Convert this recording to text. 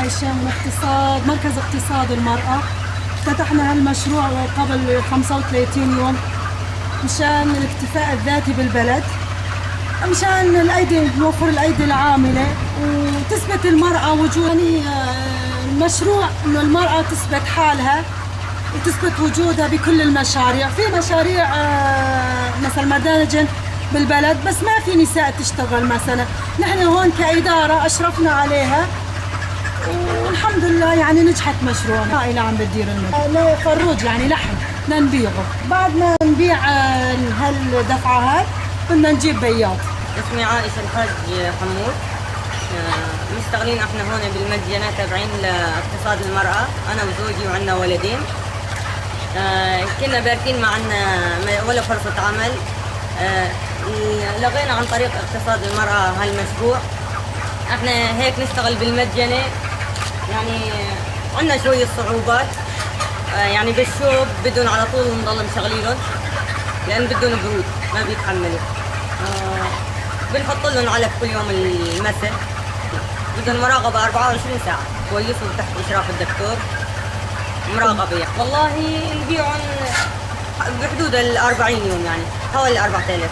عائشة من اقتصاد مركز اقتصاد المرأة. افتتحنا هالمشروع قبل 35 يوم مشان الاكتفاء الذاتي بالبلد، مشان الأيدي، نوفر الأيدي العاملة وتثبت المرأة وجود، يعني المشروع إنه المرأة تثبت حالها وتثبت وجودها بكل المشاريع. في مشاريع مثل مداجن بالبلد بس ما في نساء تشتغل مثلا. نحن هون كإدارة أشرفنا عليها والحمد لله يعني نجحت مشروعنا. عائلة عم بتدير المدينة فروج، يعني لحم بدنا نبيعه. بعد ما نبيع هالدفعة هاي بدنا نجيب بياض. اسمي عائشة الحاج حمود، مشتغلين احنا هون بالمدينة تابعين لاقتصاد المرأة، أنا وزوجي وعندنا ولدين. كنا باركين ما عندنا ولا فرصة عمل، لغينا عن طريق اقتصاد المرأة هالمشروع. احنا هيك نشتغل بالمدينة، يعني عندنا شوية صعوبات، يعني بالشوب بدهم على طول نضل مشغلينهم لأن بدهم برود ما بيتحملوا. بنحط لهم علف كل يوم المساء، بدهم مراقبة 24 ساعة كويس وتحت إشراف الدكتور مراقبة يعني. والله نبيعهم بحدود ال 40 يوم، يعني حوالي 4000.